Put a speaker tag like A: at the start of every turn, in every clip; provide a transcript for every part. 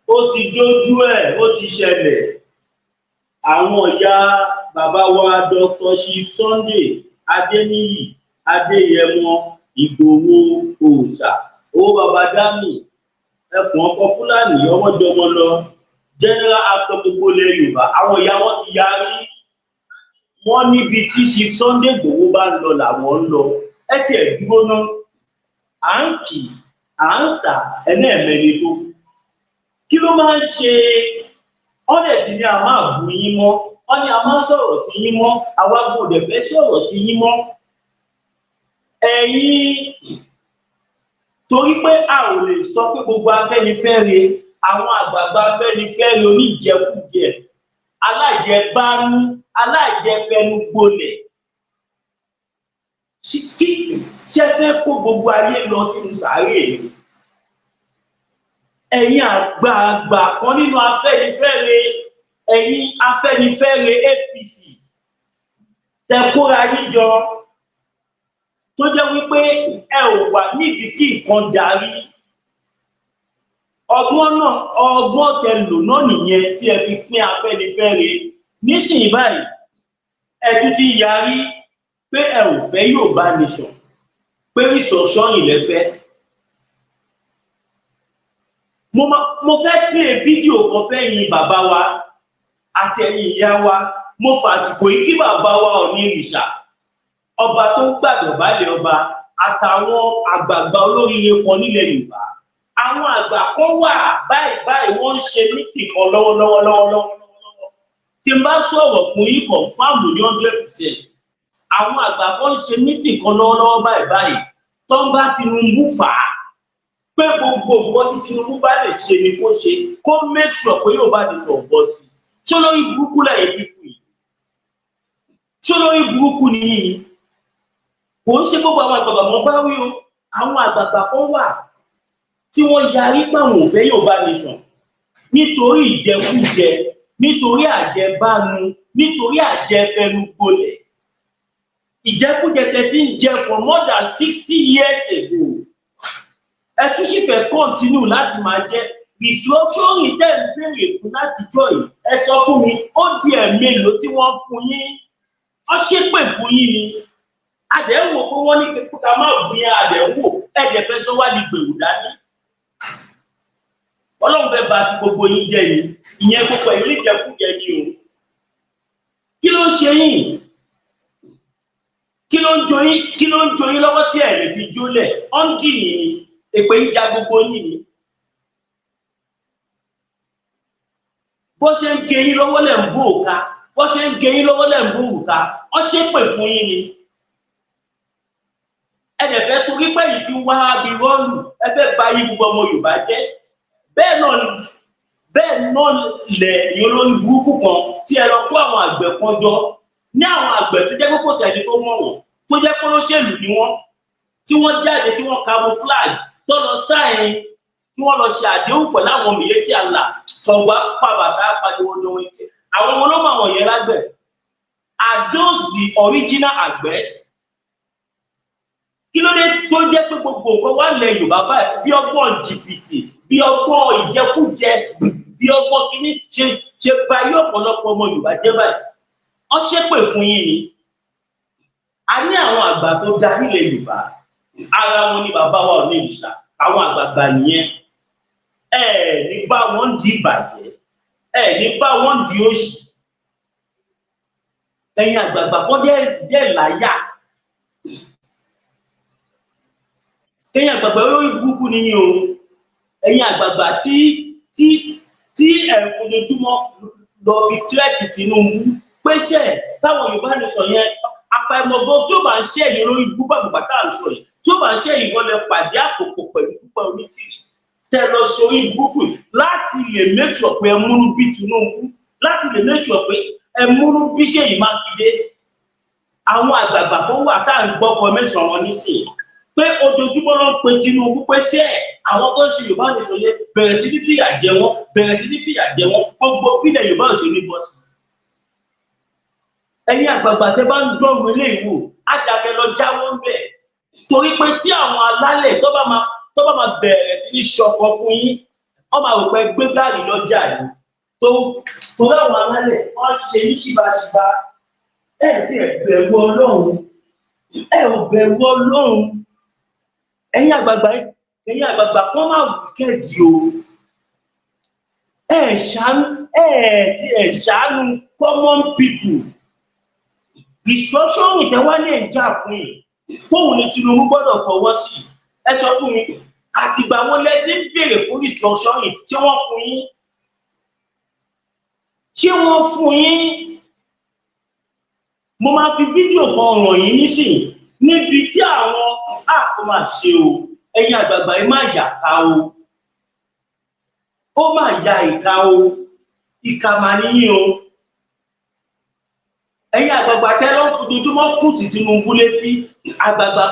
A: Ó ti dójú ẹ̀, ó ti ṣẹlẹ̀. Àwọn ìyá bàbá wa, Dr. Chief Sunday Adéníyì Adéyẹmọ Ìgbòho Òòṣà, owó baba dami, ẹkùn ọkọ Fúlàní ọmọjọmọ lọ, general actor gbogbo ilẹ̀ Yorùbá, àwọn ìyá wọn ti yarí. Wọn níbi tí Chief Sunday Ìgbòho bá ń lọ làwọn ń lọ. Ẹ tiẹ̀ dúró ná, à ń kì à ń sà ẹlẹ́ẹ̀mẹ́ni tó kí ló máa ń ṣe ọ́nẹ̀ tí ní a máa bú yín mọ́, wọ́n ní a máa sọ̀rọ̀ sí yín mọ́. Àwa gbọ́dọ̀ fẹ́ sọ̀rọ̀ sí yín mọ́ ẹ̀yin, torí pé a ò lè sọ pé gbogbo Afẹ́nifẹ́re, àwọn àgbààgbà Afẹ́nifẹ́re oníjẹkújẹ, alájẹbánú, alájẹfẹnugbolẹ̀, kí ṣe fẹ́ kó gbogbo ayé lọ sínú sàárè ni. Ẹ̀yin àgbààgbà kan nínú Afẹ́nifẹ́re, ẹ̀yin Afẹ́nifẹ́re APC tẹ kóra yín jọ, tó jẹ́ wípé ẹ ò wà nídìí kí nǹkan darí. Ọgbọ́n náà, ọgbọ́n tẹ lò náà nìyẹn tí ẹ fi pín Afẹ́nifẹ́re. Nísìnyí báyìí, ẹ tún ti yarí pé ẹ ò fẹ́ Yorùbá nation, pé restructuring lẹ fẹ́. Mo fẹ́ play fídíò kan fẹ́yin bàbá wa àti ẹ̀yin ìyá wa. Mo fàsìkò yìí kí bàbá wa Ọ̀nìrìṣà, ọba tó ń gbàdọ̀bálẹ̀ ọba, àtàwọn àgbààgbà olóríire kan nílẹ̀ Yorùbá. Àwọn àgbà kan wà báyìí báyìí, wọ́n ń ṣe meeting kan lọ́wọ́lọ́wọ́ lọ́wọ́lọ́wọ́. Tí n bá sọ̀rọ̀ fún yín, confirm ní 100%. Àwọn àgbà kan ń ṣe meeting kan lọ́wọ́lọ́wọ́ báyìí báyìí, tó ń bá Tinubu fà á pé gbogbo nǹkan tí Tinubu bá lè ṣe ni kó ṣe, kó make sure pé yóò bá lè sọ̀rọ̀ bọ́ sí i. Ṣé lórí burúkú lẹ́yìn pípù yìí? Ṣé lórí burúkú ni yín ni? Kò ń ṣe gbogbo àwọn àgbààgbà mọ́ bá wí o. Àwọn àgbààgbà kan wà tí wọ́n yarí páwọn ò fẹ́ Yorùbá nation nítorí ìjẹkújẹ, nítorí àjẹbánu, nítorí àjẹfẹnugbolẹ̀, ìjẹkújẹ tẹ ti ń jẹ for more than 60 years ago. Ẹ tún sì fẹ́ continue láti máa jẹ. Restructuring tẹ́ ń béèrè fún látijọ́ yìí, ẹ sọ fún mi, ó di ẹ̀mélòó tí wọ́n fún yín? Wọ́n ṣépè fún yín ni. Àdẹ̀wò pé wọ́n ní ká má bú yẹn, àdẹ̀wò ẹ̀dẹ̀ fẹ́ sọ wá ní gbèrú dání. Ọlọ́run fẹ́ bà ti gbogbo yín jẹ́ ni. Ìyẹn gbogbo ẹ̀yin oníjẹkújẹ ni o. Kí ló ń ṣe yín? Kí ló ń jó yín? Kí ló ń jó yín lọ́wọ́ tí ẹ̀ lè fi jólẹ̀? Ọ́ndì yìí ni èpè ń ja gbogbo yín ni. Bó ṣe ń gé yín lọ́wọ́ lẹ̀ ń bó òka, bó ṣe ń gé yín lọ́wọ́ lẹ̀ ń bó òka. Ọ́ ṣépè fún yín ni. Ẹ dẹ̀ fẹ́ torí pé yìí ti wá bí rọ́ọ̀lù, ẹ fẹ́ bà yí gbogbo ọmọ Yorùbá jẹ́. Bẹ́ẹ̀ náà, bẹ́ẹ̀ náà lẹ̀ ní olórí burúkú kan tí ẹ lọ kó àwọn àgbẹ̀ kan jọ, ní àwọn àgbẹ̀ tó jẹ́ pé kò sẹ́ni tó mọ̀ wọ́n, tó jẹ́ pé olóṣèlú ni wọ́n, tí wọ́n jáde, tí wọ́n camouflage, tó lọ sáyìn, tí wọ́n lọ ṣe àdéhùn pẹ̀lú àwọn Miyetti Allah, Ṣàngó pàbàtà pariwo ní ohun tí àwọn ọmọ olómọ àwọn yẹn lágbẹ̀. Are those the original àgbẹ̀? Kí ló dé tó jẹ́ pé gbogbo nǹkan wà lẹ̀ Yorùbá báyìí, bí ọgbọ́n jìbìtì, bí ọgbọ́n ìjẹkújẹ, bí ọgbọ́n kìíní ṣe ṣe ba yí ọ̀pọ̀lọpọ̀ ọmọ Yorùbá jẹ́ báyìí? Wọ́n ṣépè fún yín ni. A ní àwọn àgbà tó ga nílẹ̀ Yorùbá, ara wọn ni bàbá wa ò ní ìṣà. Àwọn àgbààgbà nìyẹn. Ẹ ní bá wọn di ìbàjẹ́, ẹ ní bá wọn di òṣì. Ẹ̀yin àgbààgbà kan dẹ́ láyà. Ẹ̀yin àgbààgbà olórí burúkú ni yín o. Ẹ̀yin àgbààgbà tí ẹ̀ ń fojoojúmọ́ lọ fi threat Tinubu pèsè táwọn Yorùbá ní sọ yẹn, àpàìmọ̀gbọ́n tí ó bá ń ṣe ẹ̀yìn olórí burúkú àgbàgbà tá à ń sọ yìí, tí ó bá ń ṣe ìwọlẹ̀ pàdé àpòpọ̀ pẹ̀lú Dúpẹ́ Onítìrì tẹ lọ sórí burúkú láti lè make sure pé ẹ múnú bí Tinubu, láti lè make sure pé ẹ múnú bí Ṣèyí Mákindé. Àwọn àgbààgbà kan wà tá à ń gbọ́ formation wọn nísìnyí pé ojoojúmọ́ ló ń pe Tinubu pé ṣé ẹ̀ àwọn tó ń ṣe Yorùbá nation yẹn, bẹ̀rẹ̀ sí ní fìyà jẹ wọ́n, bẹ̀rẹ̀ sí ní fìyà jẹ wọ́n, gbogbo bílẹ̀ Yorùbá ò ṣe ní bọ́ sí. Ẹ̀yin àgbààgbà tẹ́ bá ń dọ́rùn eléyìí wò, á dàkẹ́ lọ jáwọ́ ń bẹ̀, torí pé tí àwọn alálẹ̀ tó bá máa bẹ̀rẹ̀ sí ní ṣọkọ fún yín, Ọmọ àròpẹ gbé gàrí lọ́jà yìí tó torí àwọn alálẹ̀ wọ́n ṣe ní ṣíbaṣíba. Ẹ ti ẹ bẹ̀rù Ọlọ́run, ẹ ò bẹ̀rù Ọlọ́run. Ẹ̀yin àgbààgbà, ẹ̀yin àgbààgbà kan máa wíkẹ́ẹ̀dì o. Ẹ ṣàánú, ẹ ti ẹ ṣàánú common people. Restructuring tẹ́wá ní ẹ̀ ń jà fún yìí, fóun ni Tinubu gbọ́dọ̀ fọwọ́ sí. Ẹ sọ fún mi, àtìgbà wo lẹ ti ń béèrè fún restructuring tí wọ́n fún yín? Ṣé wọ́n fún yín? Mo máa fi fídíò kan hàn yín nísìnyí níbi tí àwọn àkó máa ṣe o. Ẹ̀yin àgbààgbà yìí, má yà ká o, ó má ya ìka o, ìka mà níyìn o. Ẹ̀yin àgbààgbà tẹ́ ló ń fojoojúmọ́ kù sí Tinubu létí, àgbààgbà,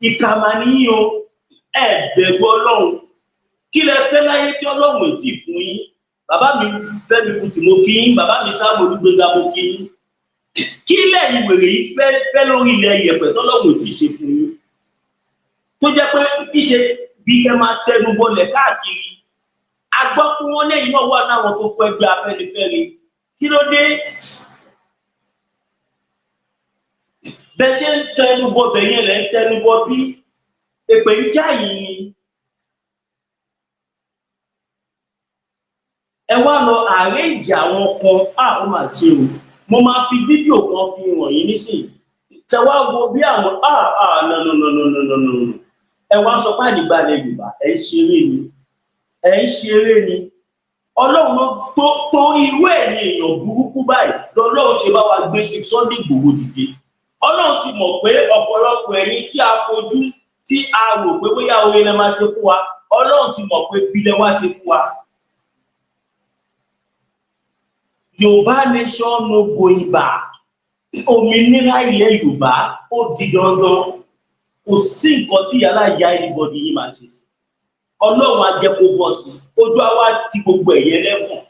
A: ìka mà níyìn o. Ẹ bẹ̀rù Ọlọ́run. Kí lẹ fẹ́ láyé tí Ọlọ́run ò tí ì fún yín? Bàbá mi Fẹ́mi Kùtì, mo kí yín. Bàbá mi Sáàmù Olúgbéga, mo kí yín. Kí lẹ́yìn wèrè yìí fẹ́ fẹ́ lórí ilẹ̀ yẹ̀pẹ̀ tọ́lọ́run ò tí ì ṣe fún yín, tó jẹ́ pé ìṣe bí kẹ́ máa tẹnu bọlẹ̀ káàkiri? A gbọ́ pé wọ́n lẹ́yìn náà wà náwọn tó fún ẹgbẹ́ Afẹ́nifẹ́re. Kí ló dé bẹ́ẹ̀ ṣe ń tẹnu bọ bẹ̀yẹn lẹ́ ń tẹnu bọ bí èpè ń já yìí? Ẹ wá lọ àárẹ̀jì àwọn kan á, ó mà ṣe o. Mo máa fi fídíò kan fi hàn yín nísìnyí, kẹ wá wo bí àwọn á á no, no, no, no, no, no, no. Ẹ wá sọ pé àdìgbàlẹ̀ Yorùbá, ẹ ń ṣeré ni, ẹ ń ṣeré ni. Ọlọ́run ló tó torí irú ẹ̀ ní èèyàn burúkú báyìí lọ́lọ́run ṣe bá wa gbé sí Sunday Igboho dìde. Ọlọ́run ti mọ̀ pé ọ̀pọ̀lọpọ̀ ẹ̀yin tí a fojú, tí a rò pé bóyá orin lẹ máa ṣe fún wa, Ọlọ́run ti mọ̀ pé bílẹ̀ wá ṣe fún wa. Yorùbá nation no going back. Òmìnira ilẹ̀ Yorùbá, ó di dandan. Kò sí nǹkan tí yàrá ìyá anybody yìí máa ṣe sí. Ọlọ́run á jẹ́ kó bọ́ sí ojú àwa ti gbogbo ẹ̀yẹ lẹ́wọ̀n.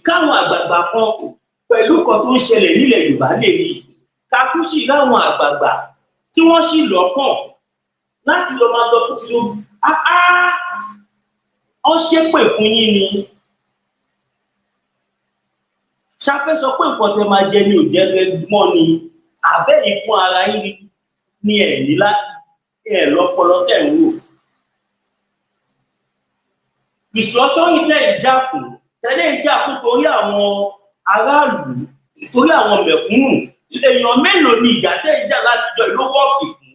A: Káwọn àgbààgbà kan pẹ̀lú nǹkan tó ń ṣẹlẹ̀ nílẹ̀ Yorùbá lè rí ká tún sì ráwọn àgbààgbà tí wọ́n sì lọ́kàn láti lọ máa sọ fún Tinubu, ọ́ ṣépè fún yín ni. Ṣáfẹ́ sọ pé nǹkan tẹ máa jẹ ní òjẹ́ gbọ́n ni àbẹ́yìn fún ara yín ní ẹ̀ nílá ẹ̀ lọ́pọlọ tẹ̀ ń wò. Ìṣọ́ṣọ́yìn tẹ̀ ń jà fún tẹ́lẹ̀ ń jà fún torí àwọn aráàlú, torí àwọn mẹ̀kúnnù. Èèyàn mélòó ni ìjà tẹ̀ ń jà látijọ́ ìlú wọ́ọ̀kì fún?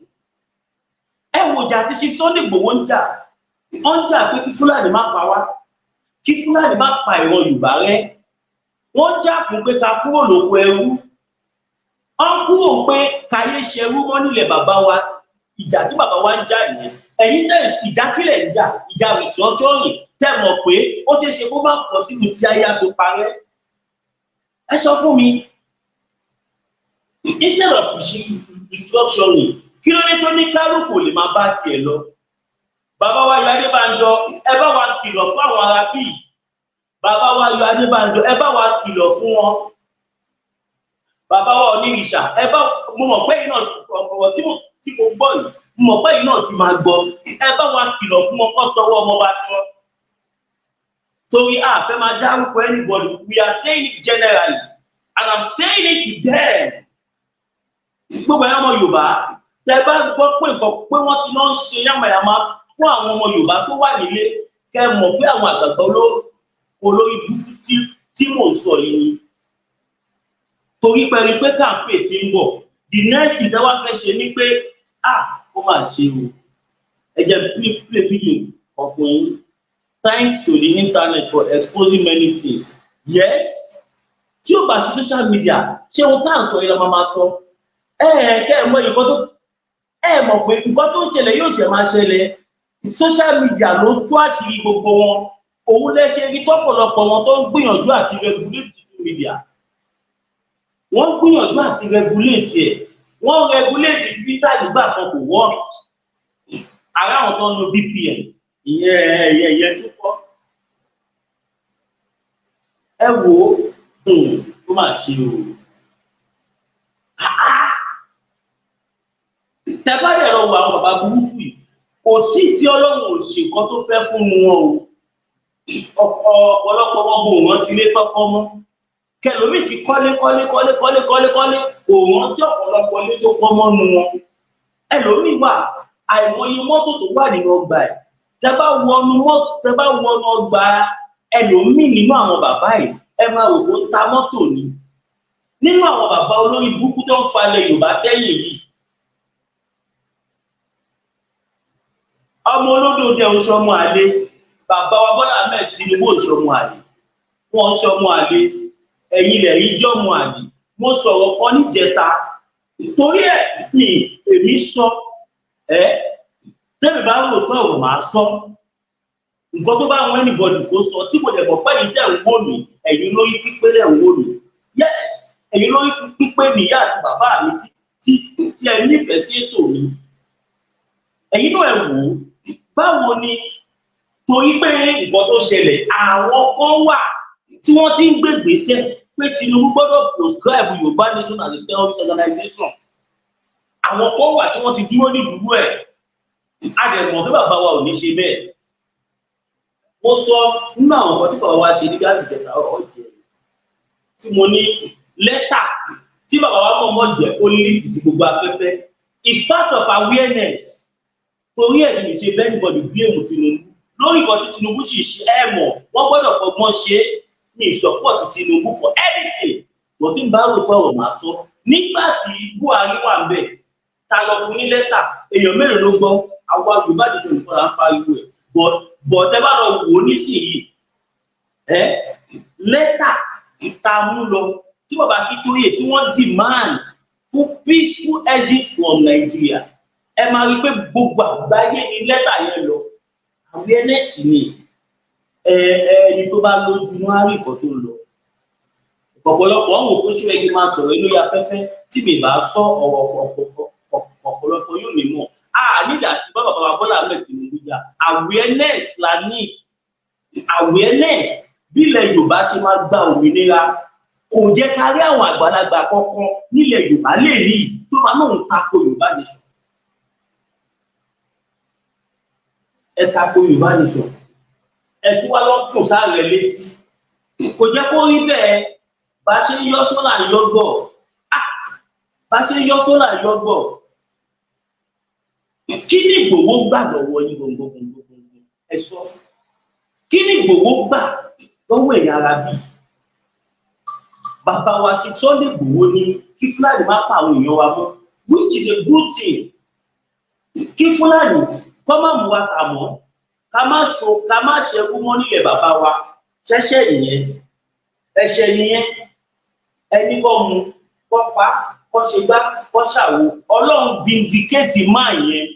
A: Ẹ wo ìjà tí Chief Sunday Igboho ń jà. Wọ́n ń jà pé kí Fúlàní má pa wá, kí Fúlàní má pa ìran Yorùbá rẹ́. Wọ́n jà fún pé ká kúrò lóko ẹrú. Wọ́n kúrò pé káyé ṣerú mọ́ nílẹ̀ bàbá wa. Ìjà tí bàbá wa ń jà nìyẹn. Ẹ̀yin tẹ̀ ìjákílẹ̀ ń jà ìjà restructuring, tẹ́ mọ̀ pé ó ṣeé ṣe kó má pọ̀ sínú tí ayé á fi parẹ́. Ẹ sọ fún mi, instead of restructuring, kí ló dé tó ní kálukú lè máa bá tiẹ̀ lọ? Bàbá wa Ayọ̀ Adébánjọ, ẹ bá wa kìlọ̀ fún àwọn ará bíi. Bàbá wa Ayọ̀ Adébánjọ, ẹ bá wa kìlọ̀ fún wọn. Bàbá wa Onírìṣà, ẹ bá mo mọ̀ pé iná ọ̀rọ̀ tí mo gbọ́ yìí, mo mọ̀ pé iná ti máa gbọ́. Ẹ bá wa kìlọ̀ fún wọn kó tọwọ́ ọmọ bá sí wọn, torí a fẹ́ máa dárúkọ anybody. We are saying it generally and I'm saying it to them. Gbogbo ẹ̀yọ́ ọmọ Yorùbá, tẹ bá gbọ́ pé nǹkan pé wọ́n ti lọ ń ṣe yàmàyàmá fún àwọn ọmọ Yorùbá tó wà nílé, kẹ́ mọ̀ pé àwọn àgbààgbà olórí burúkú tí mò ń sọ yìí ni. Torí pẹ̀lú pé campaign ti ń bọ̀, the next thing tẹ́ wá fẹ́ ṣe ni pé, ah, ó mà ṣe o. Ẹ jẹ́ play video kan fún yín. Thanks to the internet for exposing many things. Yes, tí ó bá sí social media, ṣé ohun tá à ń sọ yìí la máa sọ? Ẹ ẹ kẹ́ ẹ mọ nǹkan tó ẹ mọ̀ pé nǹkan tó ń ṣẹlẹ̀ yóò ṣe máa ṣẹlẹ̀. Social media ló tú àṣírí gbogbo wọn. Òun lẹ ṣe rí tọ́pọ̀lọpọ̀ wọn tó ń gbìyànjú àti regulate social media. Wọ́n gbìyànjú àti regulate ẹ̀. Wọ́n regulate Twitter nígbà kan, kò work. Ara àwọn tó ń lo VPN, ìyẹn tún kọ́. Ẹ wò ó, ó mà ṣe o. Tẹ bá dẹ̀ lọ wo àwọn bàbá burúkú yìí. Kò sí tí Ọlọ́run ò ṣe nǹkan tó fẹ́ fún wọn o. Ọ̀pọ̀lọpọ̀ wọn kò rántí ilé tọ́kọ́ mọ́. Kẹlòmíì ti kọ́lé kọ́lé kọ́lé kọ́lé kọ́lé kọ́lé, kò rántí ọ̀pọ̀lọpọ̀ ilé tó kọ́ mọ́nu wọn. Ẹlòmíì wà, àìmọye mọ́tò tó wà nínú ọgbà ẹ̀. Tẹ bá wọnú mọ́tò, tẹ bá wọnú ọgbà ẹlòmíì nínú àwọn bàbá yìí, ẹ máa rò kó ta mọ́tò ni. Nínú àwọn bàbá olórí burúkú tó ń falẹ̀ Yorùbá sẹ́yìn yìí, ọmọ olódò dẹ̀ ń sọmọ àlè. Bàbá wa Bọ́lá Ahmed Tinubu ò sọmọ àlè, wọ́n ń sọmọ àlè. Ẹ̀yin lẹ̀ yí jọ́mọ àlè. Mo sọ̀rọ̀ kan níjẹta, torí ẹ̀ ní èmi sọ ẹ́. Tẹ́mi bá rò tán ọ̀rọ̀, máa sọ nǹkan tó bá wọn anybody kó sọ tí mo dẹ̀ mọ̀ pé ẹ̀yin tẹ̀ ń wò mí, ẹ̀yin lórí pípé lẹ̀ ń wò mí. Yes, ẹ̀yin lórí pípé nìyá àti bàbá mi tí tí ẹ nífẹ̀ẹ́ sí ètò mi. Ẹ̀yin náà ẹ wò ó, báwo ni? Torí pé nǹkan tó ṣẹlẹ̀, àwọn kan wà tí wọ́n ti ń gbègbèsẹ̀ pé Tinubu gbọ́dọ̀ proscribe Yorùbá Nation as a terrorist organization. Àwọn kan wà tí wọ́n ti dúró ní dúró ẹ̀. A dẹ̀ mọ̀ pé bàbá wa ò ní ṣe bẹ́ẹ̀. Mo sọ nínú àwọn nǹkan tí bàbá wa ṣe níbi àbìjẹta ọ̀rọ̀ jẹ tí mo ní lẹ́tà tí bàbá wa mọ̀ọ́mọ̀ jẹ́ kó leak sí gbogbo afẹ́fẹ́ is part of awareness. Torí ẹ̀ ní mi ṣe bẹ́ẹ̀ anybody blame Tinubu lórí nǹkan tí Tinubu sì ṣe. Ẹ mọ̀, wọ́n gbọ́dọ̀ fọgbọ́n ṣe é. Mi support Tinubu for anything, but tí n bá rò tọrọ, máa sọ. Nígbà tí Buhari wà ń bẹ̀, ta lọ fún ní lẹ́tà? Èèyàn mélòó ló gbọ́? Àwa Yorùbá nìkan nìkan là ń pariwo ẹ̀. But ẹ bá lọ wò ó nísìnyìí, ẹ lẹ́tà tá a mú lọ tí bàbá Akíntóyè tí wọ́n demand fún peaceful exit from Nigeria, ẹ máa rí i pé gbogbo àgbáyé ni lẹ́tà yẹn lọ. Awareness ni. Ẹ ẹni tó bá lójú ní á rí nǹkan tó ń lọ. Ọ̀pọ̀lọpọ̀ ọ̀hún kó ṣe ẹgbẹ́ máa sọ̀rọ̀ lórí afẹ́fẹ́ tí mi bá sọ ọ̀rọ̀, ọ̀pọ̀lọpọ̀ yóò ní mọ̀. A nígbà tí bàbá bàbá Bọ́lá Ahmed Tinubu jà, awareness la need. Awareness bí ilẹ̀ Yorùbá ṣe máa gba òmìnira. Kò jẹ́ ká rí àwọn àgbàlagbà kankan nílẹ̀ Yorùbá lè ní tó máa náà ń tako Yorùbá nation. Ẹ tako Yorùbá nation, ẹ tún wá lọ́kùn sáré létí. Kò jẹ́ kó rí bẹ́ẹ̀. Bá ṣe ń yọ sólà yọgbọ̀, bá ṣe ń yọ sólà yọgbọ̀. Kí ni Ìgbòho gbà lọ́wọ́ yín gbọ̀ngbọ̀ngbọ̀ngbọ̀ngbọ̀? Ẹ sọ, kí ni Ìgbòho gbà lọ́wọ́ ẹ̀yà ara bíi bàbá wa ṣe? Sunday Ìgbòho ní kí Fúlàní má pa àwọn èèyàn wa mọ́, which is a good thing. Kí Fúlàní kọ́ má mú wa kà mọ́, ká má so, ká má ṣẹ́kú mọ́ nílẹ̀ bàbá wa. Ṣẹ́ṣẹ́ nìyẹn, ẹ̀ṣẹ̀ nìyẹn. Ẹni kọ́ mu, kọ́ pa, kọ́ ṣe gbá, kọ́ ṣàwo, Ọlọ́run vindicate máa yẹn.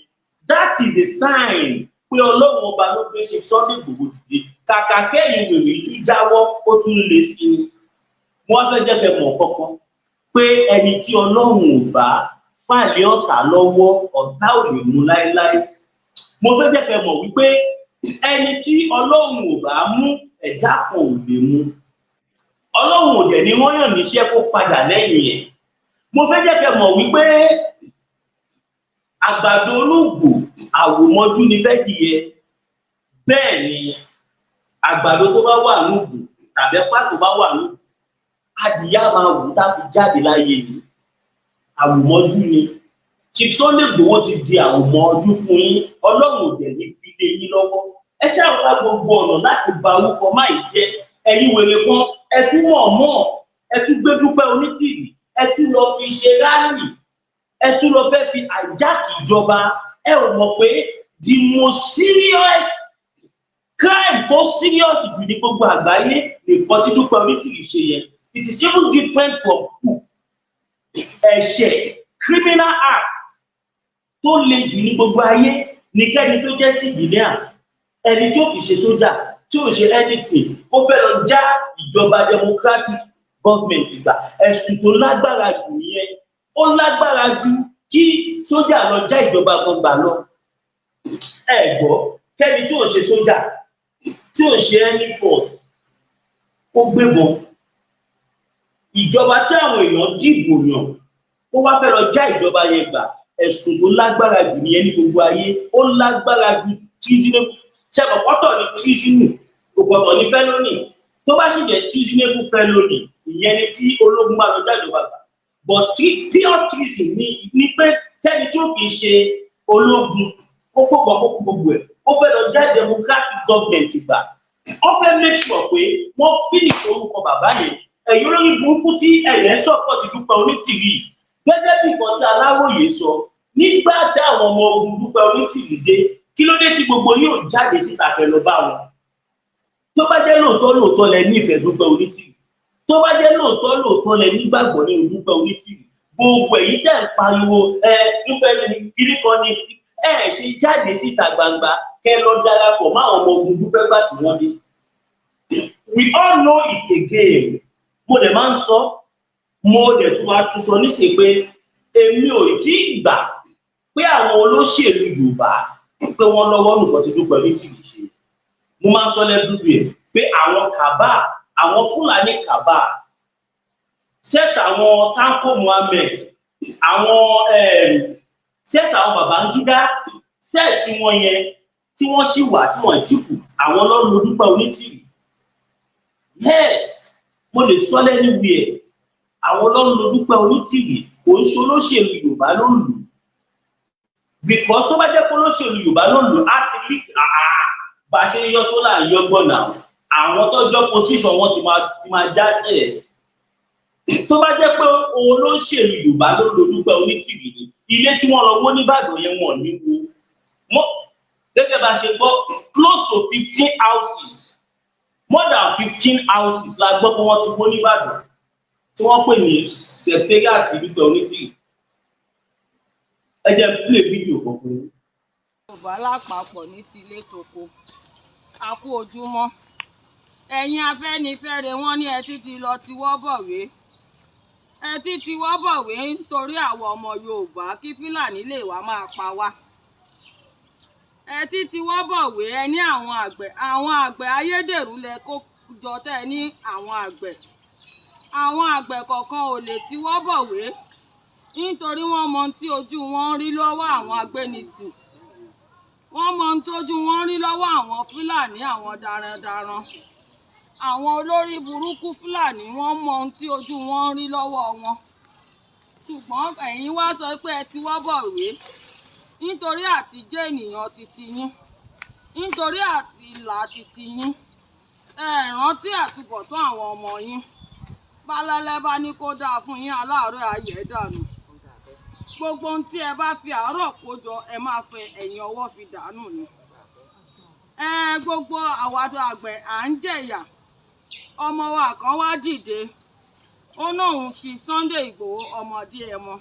A: That is a sign pé Ọlọ́run ọba ló gbé ṣe Sunday Igboho dìde. Kàkà kẹ́yìn wèrè tún jáwọ́, ó tún lè sí i. Wọ́n fẹ́ jẹ́ kẹ́ mọ̀ kankan pé ẹni tí Ọlọ́run ò bá fàlẹ́ ọ̀tá lọ́wọ́, ọ̀tá ò lè mú láéláé. Mo fẹ́ jẹ́ kẹ́ mọ̀ wípé ẹni tí Ọlọ́run ò bá mú, ẹ̀dá kan ò lè mú. Ọlọ́run ò dẹ̀ ní wọ́n yàn níṣẹ́ kó padà lẹ́yìn ẹ̀. Mo fẹ́ jẹ́ kẹ́ mọ̀ wípé àgbàdo olóògbò àwòmọ́jú ni fẹ́ dìyẹ. Bẹ́ẹ̀ ni, àgbàdo tó bá wà lóògbò tàbí ẹ̀pà tó bá wà lóògbò, adìyẹ á máa wù tá fi jáde láyé ni. Àwòmọ́jú ni. Chief Sunday Igboho ti di àwòmọ́jú fún yín. Ọlọ́run ò dẹ̀ ní fi lé yín lọ́wọ́. Ẹ ṣáà wá gbogbo ọ̀nà láti ba orúkọ máì jẹ́. Ẹ̀yin wèrè kan, ẹ tún mọ̀ mọ́, ẹ tún gbé Dúpẹ́ Onítìrì, ẹ tún lọ fi ṣe rally, ẹ tún lọ fẹ́ fi hijack ìjọba. Ẹ ò mọ̀ pé the most serious crime tó serious jù ní gbogbo àgbáyé nìkan tí Dúpẹ́ Onítìrì ṣe yẹn. It is even different from coup. Ẹ̀ṣẹ̀, criminal act tó le jù ní gbogbo ayé ní kẹ́ni tó jẹ́ civilian, ẹni tí ó kì í ṣe sójà, tí ò ṣe anything, ó fẹ́ lọ já ìjọba democratic government gbà. Ẹ̀sùn tó lágbára jù nìyẹn. Ó lágbára ju kí sójà lọ já ìjọba kan gbà lọ. Ẹ gbọ́, kẹ́ni tí ò ṣe sójà, tí ò ṣe any force, kó gbébọn, ìjọba tí àwọn èèyàn dìbò yàn, kó wá fẹ́ lọ já ìjọba yẹn gbà. Ẹ̀sùn tó lágbára jù nìyẹn ní gbogbo ayé. Ó lágbára ju treasonable. Ṣẹ́gun ọ̀tọ̀ ní treason, ọ̀tọ̀ ní felony. Tó bá sì jẹ́ treasonable felony, ìyẹn ni tí ológun bá lọ jáde bàbà. But pure treason ni pé kẹ́ni tí ó kì í ṣe ológun kó kó kan, kó kó gbogbo ẹ̀, ó fẹ́ lọ já democratic government gbà. Wọ́n fẹ́ make sure pé wọ́n finish orúkọ bàbá yẹn. Ẹ̀yin olórí burúkú tí ẹ̀yẹ́ support Dúpẹ́ Onítìrí, gẹ́gẹ́ bí nǹkan tí Aláròyé sọ nígbà tí àwọn ọmọ ogun Dúpẹ́ Onítìrí dé, kí ló dé tí gbogbo yóò jáde síta pẹ̀lú bá wọn? Tó bá jẹ́ lóòótọ́ lóòótọ́ lẹ nífẹ̀ẹ́ Dúpẹ́ Onítìrí, tó bá jẹ́ lóòótọ́ lóòótọ́ lẹ nígbàgbọ́ nínú Dúpẹ́ Onítìrí, gbogbo èyí tẹ̀ ń pariwo ẹ Dúpẹ́ ní kíní kan ní, ẹ ṣe jáde síta gbangba kẹ́ lọ darapọ̀ mọ́ àwọn ọmọ ogun Dúpẹ́ gbà tí wọ́n dé? We all know it again. Mo dẹ̀ máa ń sọ, mo dẹ̀ tún máa tún sọ níṣe pé èmi ò tí ì gbà pé àwọn olóṣèlú Yorùbá pé wọ́n lọ́wọ́ nǹkan tí Dúpẹ́ Onítìrí ṣe. Mo máa ń sọ lẹ́dúgbò ẹ̀ pé àwọn cabal, àwọn Fúlàní cabals, set àwọn Tanko Muhammed, àwọn set àwọn Babangida, set wọn yẹn tí wọ́n sì wà tí wọ́n ti kù, àwọn ló lo Dúpẹ́ Onítìrí. Yes, mo lè sọ lẹ́nu wíẹ̀, àwọn ló lo Dúpẹ́ Onítìrí. Kò ń ṣe olóṣèlú Yorùbá ló ń lò, because tó bá jẹ́ pé olóṣèlú Yorùbá ló ń lò á ti rí bá a ṣe ń yọ sólà yọgbọ́n náà, àwọn tó jọ position wọn ti máa jáṣẹ́ ẹ̀. Tó bá jẹ́ pé olóṣèlú Yorùbá ló lo Dúpẹ́ Onítìrí ni, ilé tí wọ́n lọ wó nìbàdàn yẹn, wọ́n ní wo mọ́. Gẹ́gẹ́ bá a ṣe gbọ́, close to 15 houses, more than 15 houses la gbọ́ pé wọ́n ti wó nìbàdàn tí wọ́n pè ní secretariat Dúpẹ́ Onítìrí. Ẹ jẹ́ play fídíò kan fún yín.
B: Yorùbá lápapọ̀ ní tilé toko, a kú ojúmọ́. Ẹ̀yin Afẹ́nifẹ́re, wọ́n ní ẹ títí lọ tiwọ́ bọ̀wé, ẹ títí wọ́ bọ̀wé nítorí àwọn ọmọ Yorùbá, kí Fúlàní lè wá máa pa wá. Ẹ títí wọ́ bọ̀wé. Ẹ ní àwọn àgbẹ̀, àwọn àgbẹ̀ ayédèrú lẹ kó jọ tẹ́ ẹ ní àwọn àgbẹ̀. Àwọn àgbẹ̀ kọ̀ọ̀kan ò lè tiwọ́ bọ̀wé nítorí wọ́n mọ ohun tí ojú wọn ń rí lọ́wọ́ àwọn agbénisìn. Wọ́n mọ ohun tójú wọn ń rí lọ́wọ́ àwọn Fúlàní, àwọn darandaran, àwọn olórí burúkú Fúlàní. Wọ́n mọ ohun tí ojú wọn ń rí lọ́wọ́ wọn. Ṣùgbọ́n ẹ̀yin wá sọ pé ẹ tiwọ́ bọ̀wé nítorí àti jẹ́ ènìyàn titi yín, nítorí àti ìlà titi yín. Ẹ rántí àtúbọ̀tán àwọn ọmọ yín. Bálálẹ́ bá ní kó dáa fún yín, aláàárọ̀ ayẹ̀ dànù. Gbogbo ohun tí ẹ bá fi àárọ̀ kó jọ, ẹ máa fẹ ẹ̀yìn ọwọ́ fi dànù ni. Ẹ gbogbo àwa àgbẹ̀ à ń jẹ̀yà. Ọmọ wa kan wá dìde, ó náà ń ṣi Sunday Ìgbòho ọmọdé ẹ mọ.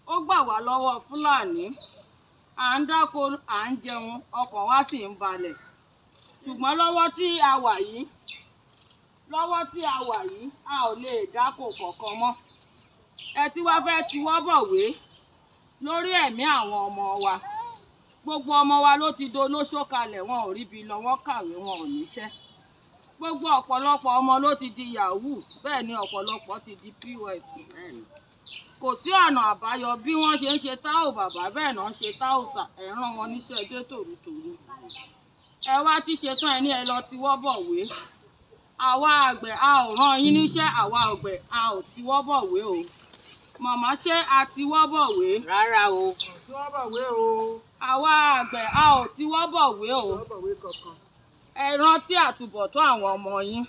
B: Ó gbà wá lọ́wọ́ Fúlàní. À ń dáko, à ń jẹun, ọkàn wa sì ń balẹ̀. Ṣùgbọ́n lọ́wọ́ tí a wà yìí, lọ́wọ́ tí a wà yìí, a ò lè dáko kankan mọ́. Ẹ tí wàá fẹ́ tiwọ́ bọ̀wé lórí ẹ̀mí àwọn ọmọ wa. Gbogbo ọmọ wa ló ti dolóṣó kalẹ̀, wọn ò ríbi lọ. Wọ́n kàwé, wọn ò níṣẹ́. Gbogbo ọ̀pọ̀lọpọ̀ ọmọ ló ti di yahoo, bẹ́ẹ̀ ni ọ̀pọ̀lọpọ̀ ti di POS. Kò sí ọ̀nà àbáyọ. Bí wọ́n ṣe ń ṣe tá ò bàbá, bẹ́ẹ̀ náà ń ṣe tá ò sà. Ẹ̀ rán wọn níṣẹ́ dé tòrútòrú. Ẹ wá tí ṣe tán, ẹ ní ẹ lọ tiwọ́ bọ̀wé. Àwa àgbẹ̀, a ò rán yín níṣẹ́. Àwa àgbẹ̀, a ò tiwọ́ bọ̀wé o. Màmá, ṣé a tiwọ́ bọ̀wé?
C: Rárá o.
D: Tiwọ́ bọ̀wé o.
B: Àwa àgbẹ̀, a ò tiwọ́ bọ̀wé o.
D: Tiwọ́ bọ̀wé kankan.
B: Ẹ rántí àtúbọ̀tán àwọn ọmọ yín.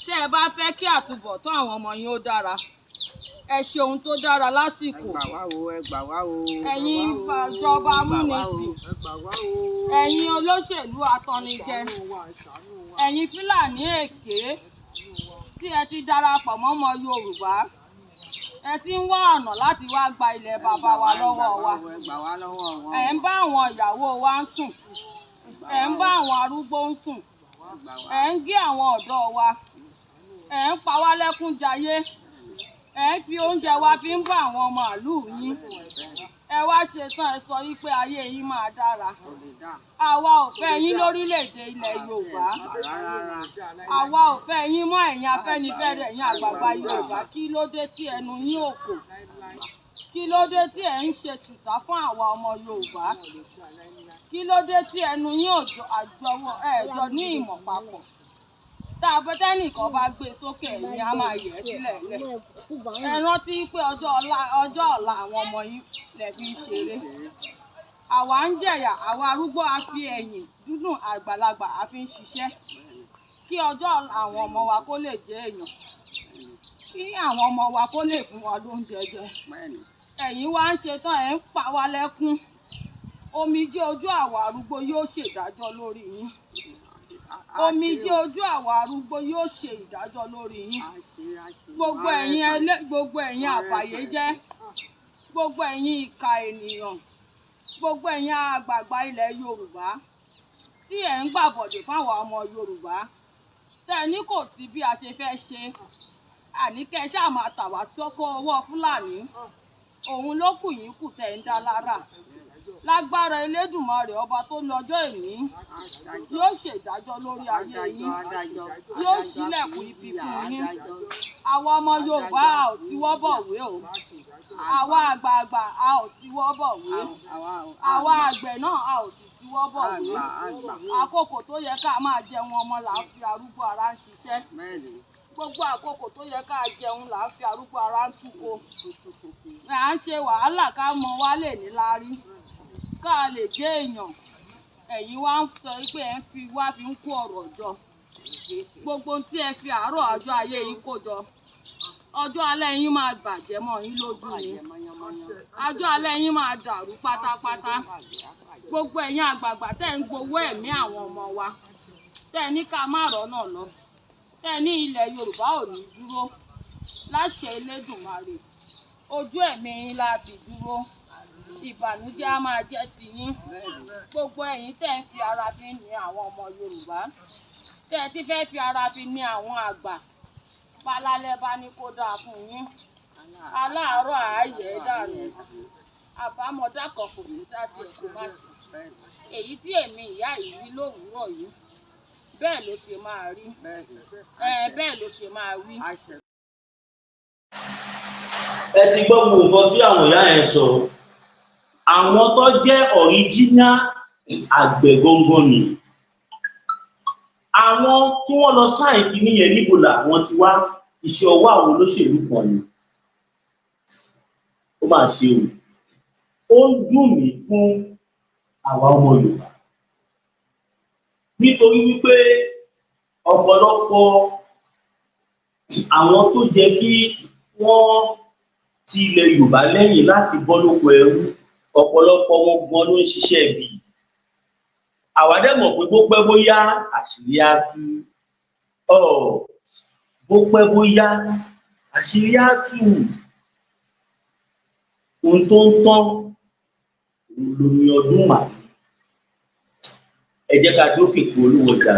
B: Tẹ́ ẹ bá fẹ́ kí àtúbọ̀tán àwọn ọmọ yín ó dára, ẹ ṣe ohun tó dára
C: Ẹ
B: lásìkò.
C: gbà wá o, ẹ gbà wá o.
B: Ẹ̀yin ìjọba amúnisìn,
D: Ẹ gbà wá o.
B: ẹ̀yin olóṣèlú atannijẹ,
D: Ṣàánú wa, ṣàánú wa.
B: ẹ̀yin Fúlàní èké tí ẹ ti darapọ̀ mọ́mọ Yorùbá, ẹ ti ń wá ọ̀nà láti wá gba ilẹ̀ bàbá wa lọ́wọ́ wa.
C: Ẹ gbà wá lọ́wọ́ wọn.
B: Ẹ̀ ń bá àwọn ìyàwó wa ń sùn, ẹ̀ ń bá àwọn arúgbó ń sùn,
C: Ẹ gbà wá.
B: Ẹ̀ ń gé àwọn ọ̀dọ́ wa, ẹ̀ ń pa wá lẹ́kún jayé, ẹ̀ ń fi oúnjẹ wa fi ń bá àwọn màálùú yín. Ẹ wá ṣetán, ẹ sọ wípé ayé yín máa dára.
C: Kò lè dá.
B: Àwa ò fẹ́ yín lórílẹ̀‐èdè ilẹ̀ Yorùbá.
C: Rárá.
B: Àwa ò fẹ́ yín mọ́. Ẹ̀yin Afẹ́nifẹ́re, ẹ̀yin àgbààgbà Yorùbá, kí ló dé tí ẹnu yín ò kò? Kí ló dé tí ẹ̀ ń ṣe tùtà fún àwa ọmọ Yorùbá? Kí ló dé tí ẹnu yín ò jọ àjọwọ́ ẹ̀ jọ ní ìmọ̀ papọ̀? Tá a bá tẹ́nìkan bá gbé sókè, ẹ̀yin á máa yẹ̀ ẹ́ sílẹ̀ lẹ̀. Ẹ rántí pé ọjọ́ ọ̀la àwọn ọmọ yín lẹ̀ fi ń ṣeré. Àwa ń jẹ̀yà, àwa arúgbó, a fi ẹ̀yìn dúdùn àgbàlagbà a fi ń ṣiṣẹ́ kí ọjọ́ ọ̀la àwọn ọmọ wa kó lè jẹ́ èèyàn, kí àwọn ọmọ wa kó lè fún wa lóúnjẹ jẹ. Ẹ̀yin wá ń ṣe tán, ẹ̀ ń pa wá lẹ́kún. Omijé ojú àwa arúgbó yóò ṣèdájọ́ lórí yín. Omijé ojú àwa arúgbó yóò ṣe ìdájọ́ lórí yín. Gbogbo ẹ̀yin ẹlẹ́, gbogbo ẹ̀yin àbàyéjẹ́, gbogbo ẹ̀yin ìkà ènìyàn, gbogbo ẹ̀yin àgbààgbà ilẹ̀ Yorùbá tí ẹ̀ ń gbàbọ̀dè fáwọn ọmọ Yorùbá, tẹ́ ẹ ní kò sí bí a ṣe fẹ́ ṣe, àní kẹ́ ẹ ṣáà máa tà wá sọ́kọ́ ọwọ́ Fúlàní, òun ló kù yín kù tẹ́ ń dá lára. Lágbára Elédùmarè, ọba tó lọ́jọ́ ìní, yóò ṣèdájọ́ lórí ayé yín, yóò ṣílẹ̀kùn ibi fún yín. Àwa ọmọ Yorùbá, a ò tiwọ́ bọ̀wé o. Àwa àgbààgbà, a ò tiwọ́ bọ̀wé. Àwa àgbẹ̀ náà, a ò sì tiwọ́ bọ̀wé. Àkókò tó yẹ ká máa jẹun ọmọ là ń fi arúgbó ara ń ṣiṣẹ́. Gbogbo àkókò tó yẹ ká jẹun là ń fi arúgbó ara ń túko. À ń ṣe wàhálà ká mọ wá lè ní láárí, ká lè jẹ́ èèyàn. Ẹ̀yin wá ń sọ pé ẹ̀ ń fi wá fi ń kó ọ̀rọ̀ jọ. Gbogbo ohun tí ẹ fi àárọ̀ ọjọ́ ayé yín kó jọ, ọjọ́ alẹ́ yín máa bàjẹ́ mọ́ yín lójú ni. Ọjọ́ alẹ́ yín máa dàrú pátápátá. Gbogbo ẹ̀yin àgbààgbà tẹ́ ń gbowó ẹ̀mí àwọn ọmọ wa, tẹ́ ní ká má rọ́nà lọ, tẹ́ ní ilẹ̀ Yorùbá ò ní dúró, láṣẹ Elédùmarè, ojú ẹ̀mí yín láti dúró. Ìbànújẹ́ á máa jẹ́ tiyín. Gbogbo ẹ̀yin tẹ́ ń fi ara fi ní àwọn ọmọ Yorùbá, tẹ́ ẹ ti fẹ́ fi ara fi ní àwọn àgbà, balálẹ́ bá ní kó dáa fún yín, aláàárọ̀ ààyè dànù. Àbámọ̀dá kan kò ní dá tiẹ̀ kó má ṣe. Èyí tí èmi ìyá yìí rí lówùúrọ̀ yìí, bẹ́ẹ̀ ló ṣe máa rí ẹ, bẹ́ẹ̀ ló ṣe máa wí.
A: Ẹ ti gbọ́ gbogbo nǹkan tí àwọn ìyá yẹn sọ. Àwọn tó jẹ́ original àgbẹ̀ gangan ni àwọn tí wọ́n lọ sign kínní yẹn. Níbo làwọn ti wá? Iṣẹ́ ọwọ́ àwọn olóṣèlú kan ni. Ó máa ṣe o. Ó ń dùn mí fún àwa ọmọ Yorùbá, nítorí wípé ọ̀pọ̀lọpọ̀ àwọn tó jẹ́ kí wọ́n ti ilẹ̀ Yorùbá lẹ́yìn láti bọ́ lóko ẹrú, ọ̀pọ̀lọpọ̀ wọn gan ló ń ṣiṣẹ́ ibi. Àwa dẹ̀ mọ̀ pé bó pẹ́ bóyá, àṣírí á tú ọ. Bó pẹ́ bóyá, àṣírí á tú. Ohun tó ń tán òun lomi ọdún màlúù. Ẹ jẹ́ ká dókè kó olúwo jà.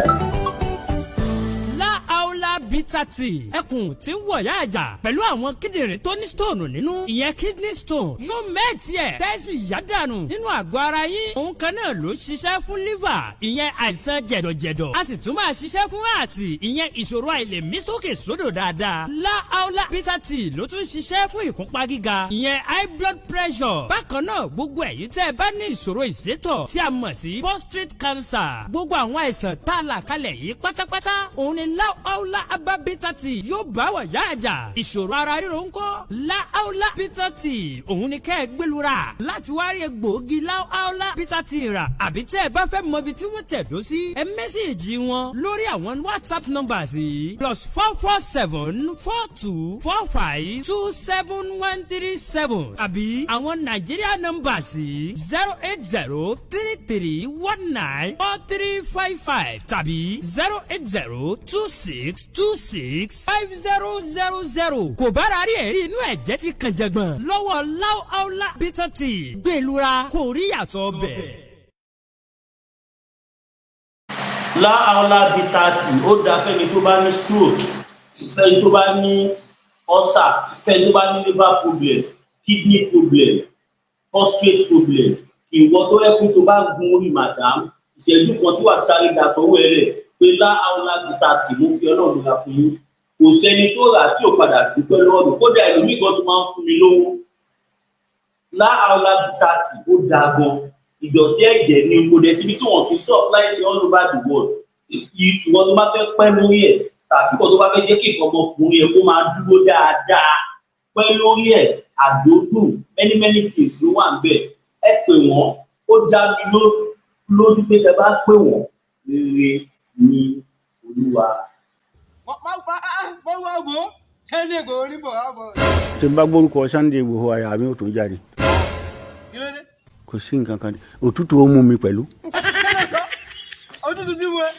E: Láàólà Bitter Tea, ẹkùn tí ń wọ̀yá àjà pẹ̀lú àwọn kíndìnrín tó ní stone nínú, ìyẹn kidney stone, yóò mẹ́ẹ̀tì ẹ̀ tẹ́sí yá dànù nínú àgọ́ ara yín. Òun kan náà ló ṣiṣẹ́ fún liver, ìyẹn àìsàn jẹ̀dọ̀jẹ̀dọ̀. A sì tún máa ṣiṣẹ́ fún ààtì, ìyẹn ìṣòro àìlèmí sókè sódò dáadáa. Láàólà Bitter Tea ló tún ṣiṣẹ́ fún ìfúnpá gíga, ìyẹn high blood pressure. Bákan náà, gbogbo ẹ̀yin tẹ́ ẹ bá ní ìṣòro ìsétọ̀ tí a mọ̀ sí prostate cancer, gbogbo àwọn àìsàn tá a là kalẹ̀ yìí pátápátá, òun ni Láàólà Herbal Bitter Tea yóò bá wà yá àjà. Ìṣòro ara ríro ńkọ́? Láàólà Bitter Tea, òun ni kẹ́ ẹ gbẹlura láti wá rí egbòogi Láàólà Bitter Tea rà. Àbí tẹ́ ẹ bá fẹ́ mọ ibi tí wọ́n tẹ̀dó sí, ẹ message wọn lórí àwọn WhatsApp numbers yìí: +44 7424 527137, àbí àwọn Nàìjíríà numbers yìí: 08033194355 tàbí 08026265000. Kò bára rí ẹ̀rí inú ẹ̀jẹ̀ ti kàn jẹ̀gbọ̀n lọ́wọ́ Láàólà Bitter Tea, gbẹ̀lura kò rí yàtọ̀ ọbẹ̀.
A: Láàólà Bitter Tea, ó dáa fẹ́ni tó bá ní stroke, fẹ́ni tó bá ní ulcer, fẹ́ni tó bá ní liver problem, kidney problem, prostate problem. Ìwọ tó yẹ pé tó bá gun orí madam ìṣẹ́jú kan tí wàá sáré da tọwọ́ ẹ rẹ̀ pé Láàólà Bitter Tea, mo fi Ọlọ́run ra fún yín. Kò sẹ́ni tó rà tí ò padà dúpẹ́ lọ́wọ́ mi. Kódà ẹlòmíì gan tún máa ń fún mi lówó. Láhàólà thirty, ó dáa gan. Ìdọ̀tí ẹ̀jẹ̀ ni. Kò dẹ̀ síbi tí wọ́n kì í supply sí all over the world. Ìwọ tó bá fẹ́ pẹ́ lórí ẹ̀, tàbí ìwọ tó bá fẹ́ jẹ́ kí nǹkan ọmọkùnrin yẹn kó máa dúró dáadáa, pẹ́ lórí ẹ̀. Àdódùn, many many things ló wà níbẹ̀. Ẹ pè wọ́n, ó dá mi lójú pé tẹ bá pè wọ́n, rere ni Olúwa.
D: Wọ́n wá wò ó, Sunday Igboho ní bọ̀ wá bọ̀.
F: Tí n bá gbórúkọ Sunday Igboho, àyà mi ò tún jáde.
D: Kí ló dé?
F: Kò sí nǹkan kan, òtútù ó mú mi pẹ̀lú.
D: Kí ló sọ? Òtútù tí mo ẹ.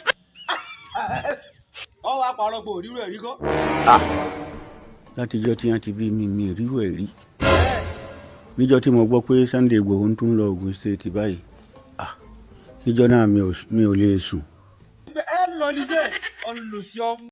D: Wọ́n wá parọ́ pé òrírò ẹ̀rí kọ́.
F: Ah, látijọ́ tí wọ́n ti bí mi, mi ríro ẹ̀ rí. Níjọ́ tí mo gbọ́ pé Sunday Igboho ń tún lọ Ogun State báyìí, ah, níjọ́ náà mi ò lè sùn.
D: Ẹ lọ ní jẹ́ olùsí ọmọ.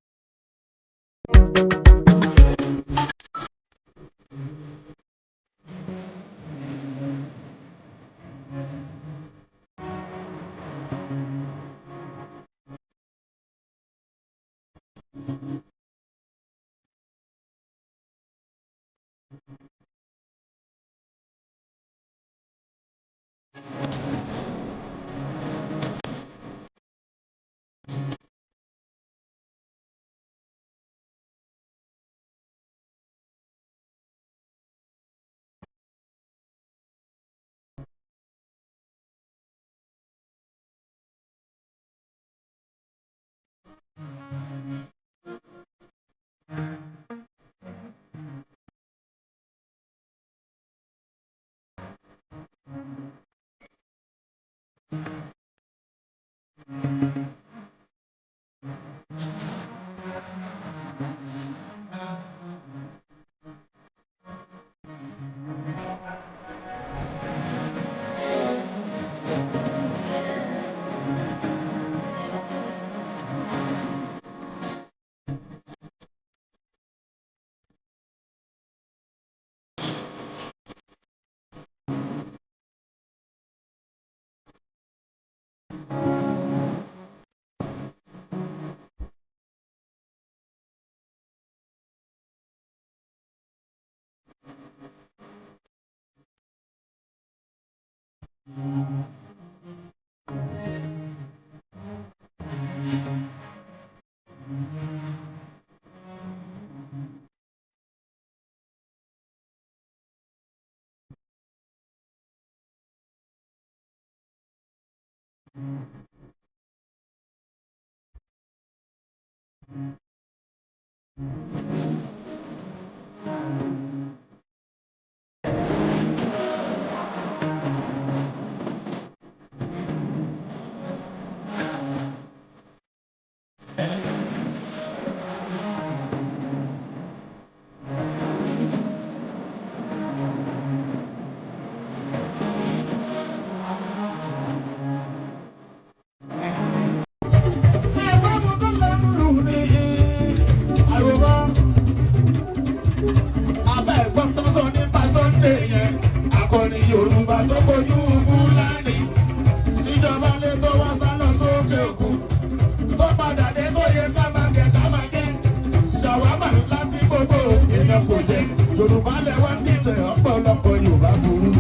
D: Abẹ́ ẹ̀gbọ́n tó sọ nípa Sunday yẹn, akọni Yorùbá tó kojú Fúlàní. Síjọba lé tó wá sálọ sókè òkun. Tó padà dé tó yẹ ká máa kẹ ká máa jẹ. Ṣàwámà ńlá tí gbogbo èèyàn kò jẹ. Yorùbá lẹ́wọ́n ń dìtẹ̀, ọ̀pọ̀lọpọ̀ Yorùbá burú.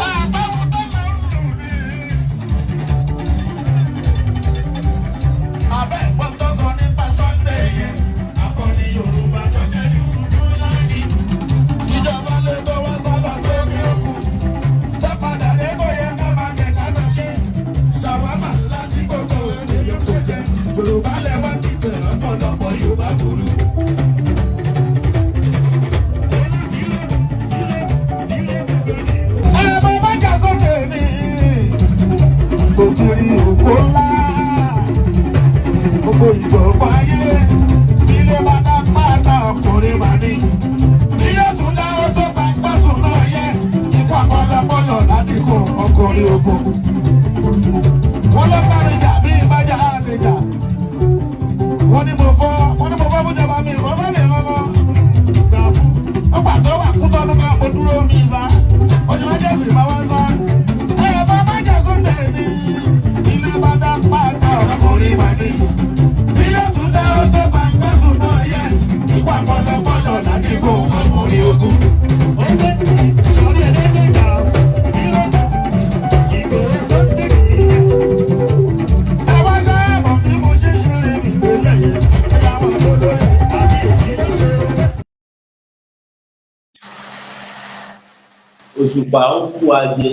D: Àbáwọn tó máa ń lù mí. Abẹ́ ẹ̀gbọ́n tó sọ nípa Sunday yẹn, akọni Yorùbá tó jẹ́ dúdú láàní. Ìjọba lè tó wá sábà sókè òkun. Tó padà dé tó yẹ ká máa jẹ ká máa jẹ. Ṣàwámà ńlá tí gbogbo ènìyàn kò jẹ. Yorùbá lẹ́wọ́n dìtẹ̀, ọ̀pọ̀lọpọ̀ Yorùbá burú. Ẹ bá bá jà sókè ní òkiri òkó ńlá, gbogbo ìgbò wáyé ilé bàtà pátá ọkùnrin wà ní. Ilé sùn dá oṣù pàpàṣùn náà yẹ ikú àpọ̀lọpọ̀lọ̀ láti kó ọkùnrin oko. Wọ́n lọ bá mi jà bí ìbájà àdìjà. Wọ́n ní mo fọ́, wọ́n ní mo fọ́ fún ìjọba mi, mo fẹ́ lè rọ́mọ́. Gbà fún. Ó gbà tó wà kú tọ́dún kan, mo dúró. Àbúrò mi sá, ojú májèsì bá wá sá. Ẹ bá májè Sunday ní ilé bá dá pátá ọkùnrin wà ní. Ilé tún dá ó tó pàǹpẹ́ sùn náà yẹ. Ikú àpọ̀lọpọ̀lọ̀ ládìgbò ọkùnrin ogun. Ẹ wá sábà bí mo ṣe ṣeré mi lélẹ̀ yẹn. Ẹ yà wọ́n lólóyè àbí ìsìnkú.
A: Òṣùpá ó fún wa jẹ.